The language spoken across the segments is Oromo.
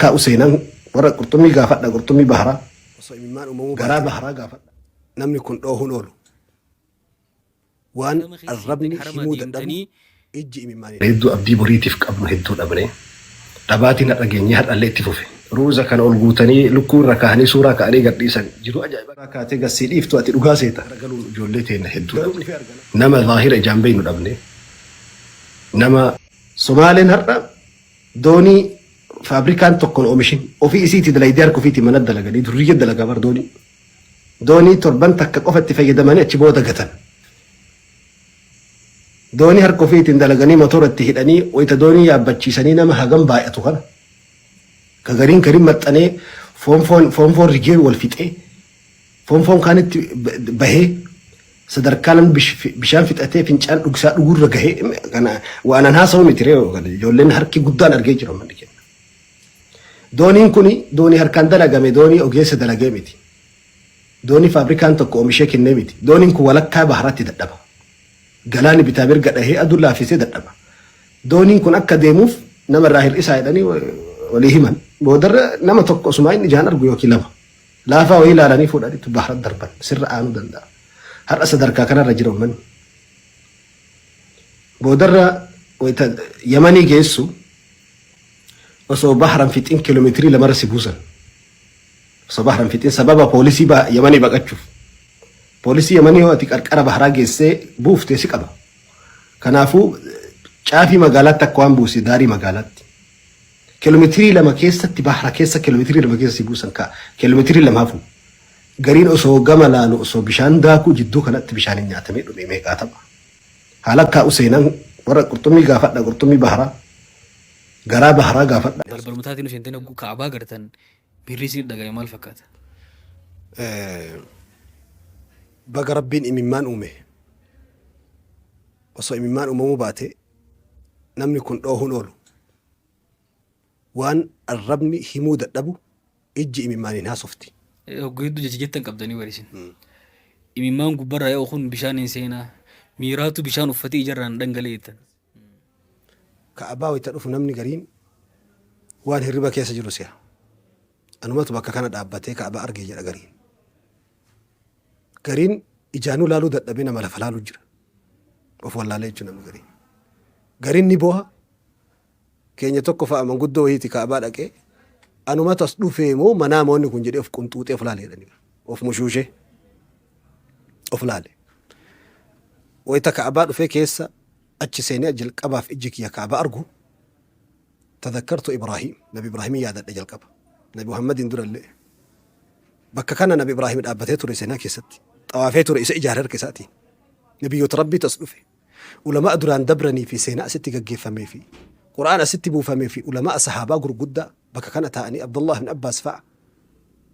kaa'u seenaan warra qurxummii gaafadha qurxummii baharaa. Osoo imimmaan uumamuu Garaa baate baharaa gaafadha. namni kun dhoohuun oolu. Waan Harama keessa arrabni seentanii harama himuu dadhabu deemtanii ijji imimmaaniin. Hedduu abdii boriitiif qabnu hedduu dhabne. Dhabaatiin har'a geenyee har'allee itti fufe. Ruuza kana ol guutanii lukkuu irra kaahanii suuraa ka'anii gadhiisan. Jiruu ajaa'ibaa kaatee gassii dhiiftu ati dhugaa seeta. Garagaluun ijoollee teenna hedduu Garuu dhabne. dhufee argana. Nama zaahira ijaan beeynu dhabne. Nama. Somaaleen har'a doonii faabrikaan tokkon oomishin ofii isiitii dalaydee harka ofiitiin mana dalaganii durriyya dalagaa bar doonii. Doonii torban takka qofa itti fayyadamanii achi booda gatan. Doonii harka ofiitiin dalaganii motora itti hidhanii wayita doonii yaabbachiisanii nama hagam baay'atu kana. Ka gariin gariin maxxanee foon foon foon foon rigee wal fixee foon foon kaanitti bahee sadarkaa namni bishaan fixatee fincaan dhugsaa dhugurra gahee kana waan an haasa'u miti ree ijoolleen harki guddaan argee jira manni keenya. Dooniin kuni doonii harkaan dalagame doonii ogeessa dalagee miti. Doonii faabrikaan tokko oomishee kennee miti. Dooniin kun walakkaa baharaatti dadhaba. Galaanni bitaa mirga dhahee aduun laaffisee dadhaba. Dooniin kun akka deemuuf nama irraa hir'isaa jedhanii walii himan. Boodarra nama tokko osumaa inni ijaan argu yookiin lama. Laafaa wayii ilaalanii fuudhaniitu bahara darban. Sirra aanuu danda'a. Har'a sadarkaa kanarra jira uummanni. Boodarra wayita Yamanii geessu osoo bahran fixin kiiloomeetirii lamarra si buusan. Osoo bahran fixin sababa poolisii Yamanii baqachuuf. Poolisii Yamanii yoo ati qarqara baharaa geessee buufte si qaba. Kanaafuu caafii magaalaatti akka waan buuse daarii magaalaatti. Kiiloomeetirii 2 keessatti bahara keessa kiiloomeetirii 2 keessa si buusan ka'a. Kiiloomeetirii 2 hafu. Gariin osoo gama laalu osoo bishaan daakuu jidduu kanatti bishaan hin nyaatamee dhume meeqaatama. Haala kaa'u seenaan warra qurxummii gaafadha qurxummii baharaa. Garaa baharaa gaafadha. Balbalumtaatiin seentanii hogguu Ka'abaa gartan miirri isin dhaga'ame maal fakkaata? Baga Rabbiin imimmaan uume. Osoo imimmaan uumamuu baate namni kun dhoohuun oolu. Waan arrabni himuu dadhabu ijji imimmaaniin haasofti. Hogguu hedduu jecha jettan qabdanii bari isin. Imimmaan gubbarraa yaa'u kun bishaan hin seenaa. Miiraatu bishaan uffatee ijarraan dhangala'e jettan. Ka'abaa wayita dhufu namni gariin waan hirriba keessa jiru se'a. Anumatu bakka kana dhaabbatee Ka'abaa arge jedha gariin. Gariin ijaanuu laaluu dadhabee nama lafa laaluu jira. Of wallaalee jechuun namni gariin. Gariin ni booha. Keenya tokko fa'a manguddoo wayiiti Ka'abaa dhaqee anumatu as dhufee moo manaa moonni kun jedhee of qunxuuxee of laale jedhanii. Of mushuushee of laale. Wayita Ka'abaa dhufee keessa achi seenee jalqabaaf ijji kiyya Ka'abaa argu tadhakkartu Ibraahim Nabi Ibraahimii yaadadhe jalqaba. Nabi Muhammadiin durallee. Bakka kana Nabi Ibraahim dhaabbatee ture seenaa keessatti. Xawaafee ture isa ijaare harka isaatiin. Nabiyyoota Rabbiitu as dhufe. Ulamaa duraan dabranii fi seenaa asitti gaggeeffamee fi Qur'aan asitti buufamee fi ulamaa sahaabaa gurguddaa bakka kana taa'anii Abdullah ibn Abbaas fa'a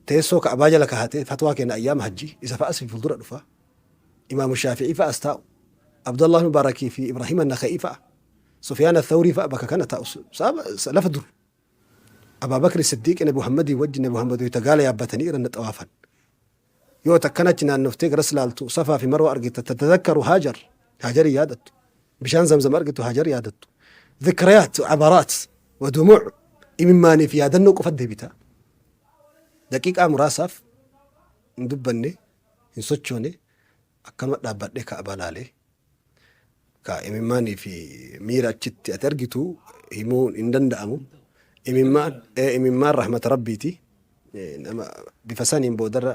teessoo Ka'abaa jala kahatee fatwaa kenna ayyaama hajjii isa fa'a si fuuldura dhufa. Imaamu Shaafi'ii fa'a as taa'u. Abdullah Mubaarakii fi Ibrahim An-Nakha'i fa'a. Sufyaan Ath-Thawrii fa'a bakka kana taa'u. Lafa dur. Abaa Bakri Siddiiqi Nabi Muhammadii wajjin Nabi Muhammad wayita gaala yaabbatanii irra xawaafan. Yoo takkana achi naannoftee garas laaltu Safaa fi Marwa argita tatadhakkaru Haajar Haajarii yaadattu. Bishaan Zamzam argitu Haajar yaadattu. Dhikrayaat abaraat wa dumuu' imimmaanii fi yaadannoo qofa deebita. Daqiiqaa muraasaaf hin dubbanne hin sochoone akkanuma dhaabbadhee Ka'abaa laalee ka imimmaanii fi miira achitti ati argitu himuun hin danda'amu. Imimmaan imimmaan rahmata Rabbiiti. Nama bifa saniin boodarra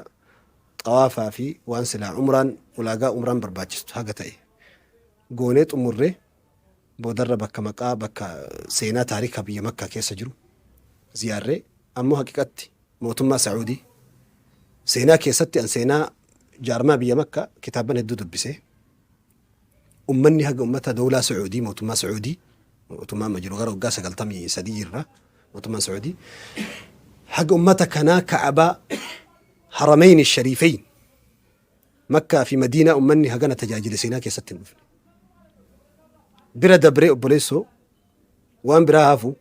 xawaafaa fi waan silaa umraan ulaagaa umraan barbaachistu haga ta'e goonee xumurree boodarra bakka maqaa bakka seenaa taarika biyya Makkaa keessa jiru ziyaarree ammoo haqiqatti mootummaa Sa'uudii seenaa keessatti an seenaa jaarmaa biyya Makkaa kitaabban hedduu dubbisee ummanni haga ummata dawlaa Sa'uudii mootummaa Sa'uudii mootummaa amma jiru gara waggaa 93 irra mootummaan Sa'uudii haga ummata kanaa Ka'abaa Harameyni Shariifeyn Makkaa fi Madiinaa ummanni hagana tajaajile seenaa keessatti hin dhufne. Bira dabree obboleessoo waan biraa hafu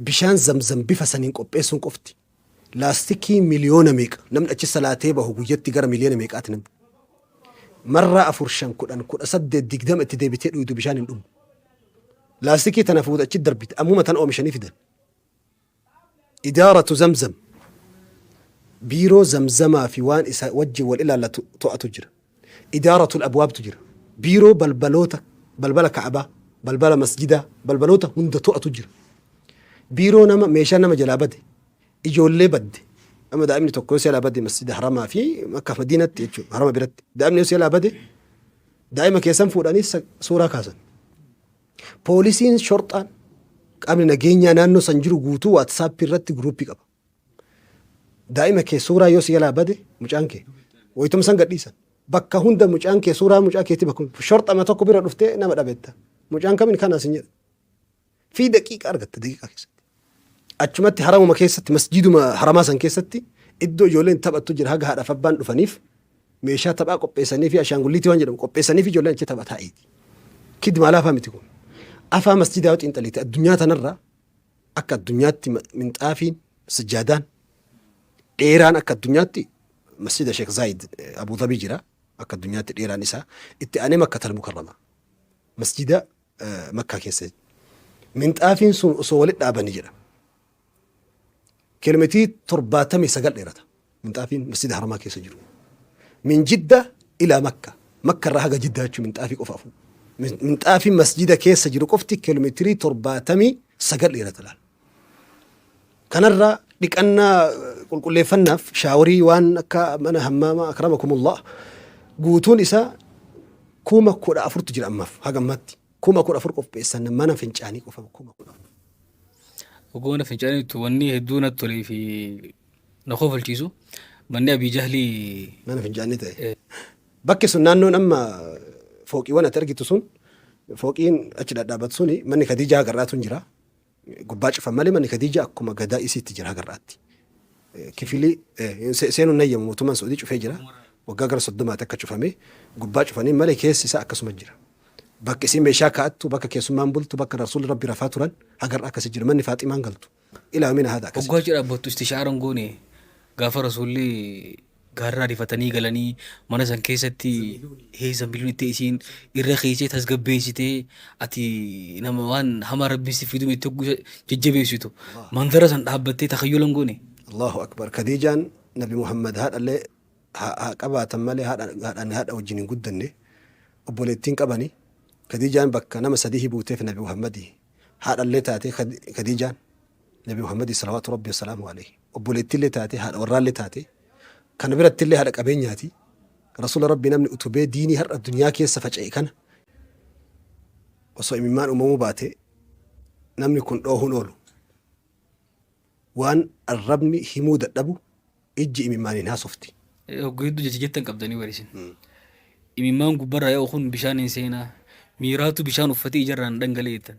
bishaan Zamzam bifa saniin qopheessuun qofti laastikii miliyoona meeqa namni achi salaatee bahu guyyatti gara miliyoona meeqaati namni. Marraa 4 5 10 18 20 itti deebitee dhuydu bishaan hin dhumu. Laastikii tana fuute achi darbite ammuma tana oomishanii fidan. Idaaratu Zamzam, biiroo Zamzamaa fi waan isa wajjin wal ilaallatu to'atu jira. Idaaratul Abwaabtu jira. Biiroo balbaloota, balbala Ka'abaa, balbala masjidaa, balbaloota hunda to'atu jira. Biiroo nama meeshaa nama jalaa bade, ijoollee badde. Amma daa'imni tokko yoo si jalaa bade masjida haramaa fi Makkaaf Madiinatti jechuudha, harama biratti. Daa'imni yoo si jalaa bade daa'ima keessan fuudhanii suuraa kaasan. Poolisiin shorxaan qaamni nageenyaa naannoo san jiru guutuu WhatsApp irratti guruuppii qaba. Daa'ima kee suuraa yoo si jalaa bade mucaan kee wayituma san gadhiisan. Bakka hunda mucaan kee suuraa mucaa keetii bakka shorxama tokko bira dhuftee nama dhabetta. Mucaan kamiin kana sin jedha. Fi daqiiqa argatta daqiiqaa keessatti. Achumatti haramuma keessatti masjiduma haramaa san keessatti iddoo ijoolleen taphattu jira haga haadhaaf abbaan dhufaniif meeshaa taphaa qopheessanii fi ashaangulliitii waan jedhamu qopheessanii fi ijoolleen achi taphataa eeti. Kidmaa laafaa miti kun. Afaa masjidaa yoo xiinxalite addunyaa tanarraa akka addunyaatti minxaafiin sajjaadaan dheeraan akka addunyaatti masjida Sheekh Zaayid Abu Dhabii jira. Akka addunyaatti dheeraan isaa itti aanee Makkatal Mukarramaa masjida Makkaa keessa. Minxaafiin sun osoo walitti dhaabanii jedha. Kiiloomeetirii 79 dheerata. Minxaafiin masjida haramaa keessa jiru. Min Jidda ilaa Makka. Makka irraa haga Jiddaa jechuun minxaafii qofa afuu. Minxaafiin masjida keessa jiru qofti kiiloomeetirii 79 dheerata laal. Kanarraa dhiqannaa qulqulleeffannaaf shaaworii waan akka mana hammaamaa akramakumullah guutuun isaa 14,000tu jira ammaaf haga ammaatti. 14,000 qopheessan mana fincaanii qofa 14,000. Oguu mana fincaaniitu wanni hedduu natti tolee fi na kofalchiisu manni Abii Jahlii Mana fincaanii ta'e. Bakki sun naannoon amma fooqiiwwan ati argitu sun fooqiin achi dhadhaabatu suni manni Khadiijaa hagarraatu hin jira. Gubbaa cufan malee manni Khadiijaa akkuma gadaa isiitti jira hagarraatti. Kifilii seenuun nayyamu mootummaan Saudii cufee jira. Waggaa gara 30ti akka cufame gubbaa cufanii malee keessi isaa akkasuma jira. Bakki isiin meeshaa kaa'attu, bakka keessummaan bultu, bakka Rasuulli Rabbi rafaa turan hagarra akkasi jira. Manni Faaximaan galtu. Ilaa yoomina haadha akkasi Hoggaa jira. achi dhaabbattu istishaara hin goone gaafa Rasuulli gaarraa rifatanii galanii mana san keessatti hee zambiluun itti isiin irra keessee tasgabbeessitee ati nama waan hamaa Rabbiin si fidu itti hogguu isa jajjabeessitu manzara san dhaabbattee takhayyula hin goone. Allahu Akbar Khadiijaan Nabi Muhammad haadhallee haa qabaatan malee haadha haadhaan haadha wajjin hin guddanne obboleettiin qabani Khadiijaan bakka nama sadihi buuteef Nabi Muhammadi haadhallee taatee Khadiijaan Nabi Muhammadi salawaatu rabbi wasalaamu alayhi obboleettiillee taatee haadha warraallee taatee kana birattillee haadha qabeenyaati Rasuula Rabbi namni utubee diinii har'a addunyaa keessa faca'e kana osoo imimmaan uumamuu baate namni kun dhoohuun oolu waan arrabni himuu dadhabu ijji imimmaaniin haasofti. Hogguu hedduu jecha jettan qabdanii bar isin. Imimmaan gubbarraa yaa'u kun bishaan hin seenaa. Miiraatu bishaan uffatee ijarraan dhangala'e jettan.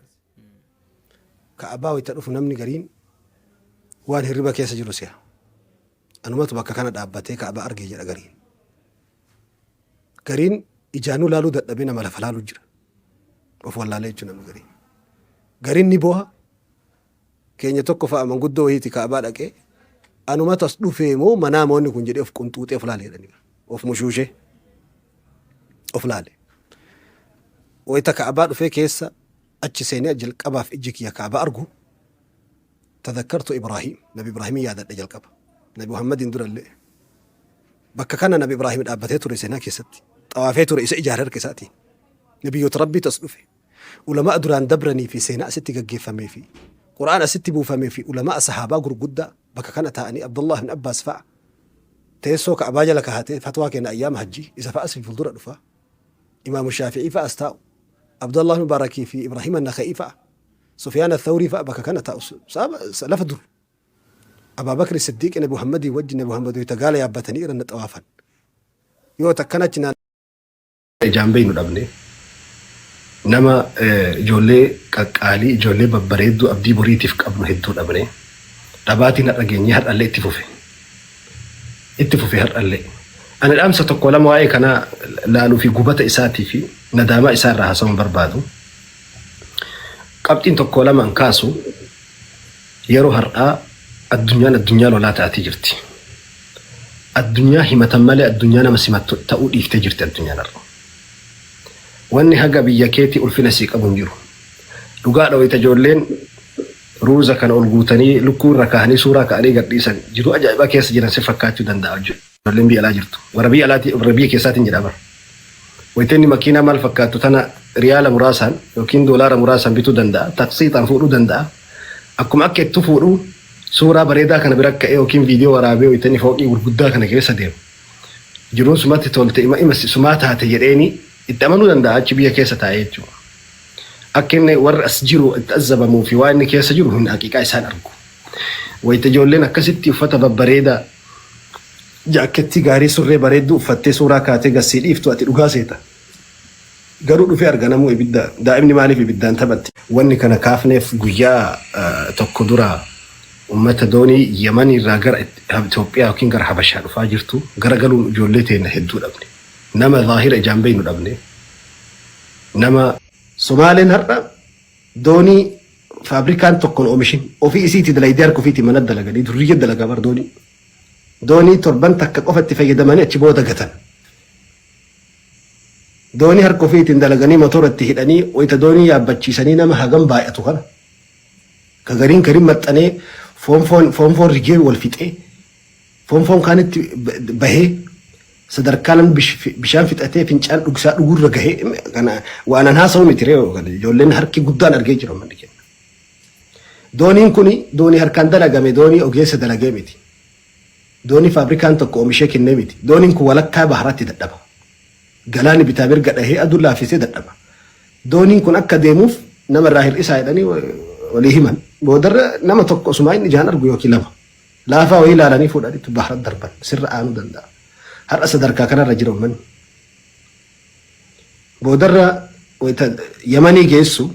Ka'abaa wayita dhufu namni gariin waan hirriba keessa jiru se'a. Anumatu bakka kana dhaabbatee Ka'abaa arge jedha gariin. Gariin ijaanuu laaluu dadhabee nama lafa laaluu jira. Of wallaalee jechuun namni gariin. Gariin ni booha. Keenya tokko fa'a manguddoo wayiiti Ka'abaa dhaqee anumatu as dhufee moo manaa moo inni kun jedhee of qunxuuxee of laale jedhanii of mushuushee of laale. Wayita Ka'abaa dhufee keessa achi seenee jalqabaaf ijji kiyya Ka'abaa argu tadhakkartu Ibraahim Nabi Ibraahimii yaadadhe jalqaba. Nabi Muhammadiin durallee bakka kana Nabi Ibraahim dhaabbatee ture seenaa keessatti xawaafee ture isa ijaare harka isaatiin. Nabiyyoota Rabbiitu as dhufe. Ulama'a duraan dabranii fi seenaa asitti gaggeeffamee fi Qur'aana asitti buufamee fi ulama'a sahaabaa gurguddaa bakka kana taa'anii Abdullah ibn Abbaas fa'a teessoo Ka'abaa jala kahatee fatwaa kenna ayyaama hajjii isa fa'a si fuuldura dhufa. Imaamu Shaafi'ii fa'a as taa'u. Abdullah Mubaarakii fi Ibrahim An-Nakha'i fa'a Sufyaan Ath-Thawrii fa'a bakka kana taa'u. Lafa dur. Abaa Bakri Siddiiqi Nabi Muhammadii wajjin Nabi Muhammad wayita gaala yaabbatanii irra xawaafan. Yoo takkana achi ijaan beeynu dhabne. Nama ijoollee qaqqaalii, ijoollee babbareedduu abdii boriitiif qabnu hedduu dhabne. Dhabaatiin har'a geenyee har'allee itti fufe. Itti fufe har'allee. Ani dhaamsa tokko lama waa'ee kanaa laaluu fi gubata isaatii fi nadaamaa isaa irraa haasawuu hin barbaadu. Qabxiin tokko lama an kaasu yeroo har'aa addunyaan addunyaa lolaa ta'atii jirti. Addunyaa himatan malee addunyaa nama simattu ta'uu dhiiftee jirti addunyaan har'a. Wanni haga biyya keetii ulfina sii qabu hin jiru. Dhugaadha wayita ijoolleen Ruuza kana ol guutanii lukkuu irra kaahanii suuraa ka'anii gadhiisan jiruu ajaa'ibaa keessa jiran si fakkaachuu danda'a ijoolleen biyya alaa jirtu. Warra biyya alaati warra biyya keessaatiin jedha bara. Wayita inni makiinaa maal fakkaattu tana riyaala muraasaan yookiin doolaara muraasaan bituu danda'a. Taqsiixaan fuudhuu danda'a. Akkuma akka itti fuudhu suuraa bareedaa kana bira ka'ee yookiin viidiyoo waraabee wayita inni fooqii gurguddaa kana keessa deemu. Jiruun sumatti tolte ima ima sumaa taate jedheeni itti amanuu danda'a achi biyya keessa taa'ee jechuudha. Akka inni warri as jiru itti azzabamuu fi waan inni keessa jiru hin haqiiqaa isaan argu. Wayita ijoolleen akkasitti uffata babbareedaa jaakettii gaarii surree bareedduu uffattee suuraa kaatee gassii dhiiftu ati dhugaa seeta. Garuu dhufee arga namuu ibidda daa'imni maaliif ibiddaan taphatti. Wanni kana kaafneef guyyaa tokko dura ummata doonii Yamanii irraa gara Itoophiyaa yookiin gara Habashaa dhufaa jirtu garagaluun ijoollee teenna hedduu dhabne. Nama zaahira ijaan beeynu dhabne. Nama. Somaaleen har'a doonii faabrikaan tokko hin oomishin ofii isiitii dalaydee harka ofiitiin mana dalaganii durriyya dalagaa bar doonii. Doonii torban takka qofa itti fayyadamanii achi booda gatan. Doonii harka ofiitiin dalaganii motora itti hidhanii wayita doonii yaabbachiisanii nama hagam baay'atu kana. Ka gariin gariin maxxanee foon foon foon foon rigee wal fixee foon foon kaanitti bahee sadarkaa namni bishaan fixatee fincaan dhugsaa dhugurra gahee kana waan an haasa'u miti ree ijoolleen harki guddaan argee jira manni keenya. Dooniin kuni doonii harkaan dalagame doonii ogeessa dalagee miti. Doonii faabrikaan tokko oomishee kennee miti. Dooniin kun walakkaa baharaatti dadhaba. Galaanni bitaa mirga dhahee aduun laaffisee dadhaba. Dooniin kun akka deemuuf nama irraa hir'isaa jedhanii walii himan. Boodarra nama tokko osumaa inni ijaan argu yookiin lama. Laafaa wayii ilaalanii fuudhaniitu bahara darban. Sirra aanuu danda'a. Har'a sadarkaa kanarra jira uummanni. Boodarra wayita Yamanii geessu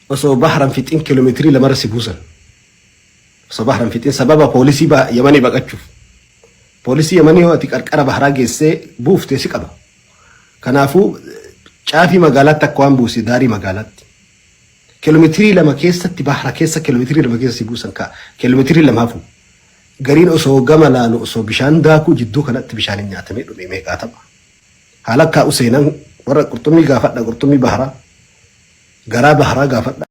osoo bahran fixin kiiloomeetirii lamarra si buusan. Osoo bahran fixin sababa poolisii Yamanii baqachuuf. Poolisii Yamanii yoo ati qarqara baharaa geessee buufte si qaba. Kanaafuu caafii magaalaatti akka waan buuse daarii magaalaatti. Kiiloomeetirii 2 keessatti bahara keessa kiiloomeetirii 2 keessa si buusan ka'a. Kiiloomeetirii 2 hafu. Gariin osoo gama laalu osoo bishaan daakuu jidduu kanatti bishaan hin nyaatamee dhume meeqaatama. Haala kaa'u seenaan warra qurxummii gaafadha qurxummii baharaa. Garaa baharaa gaafadha.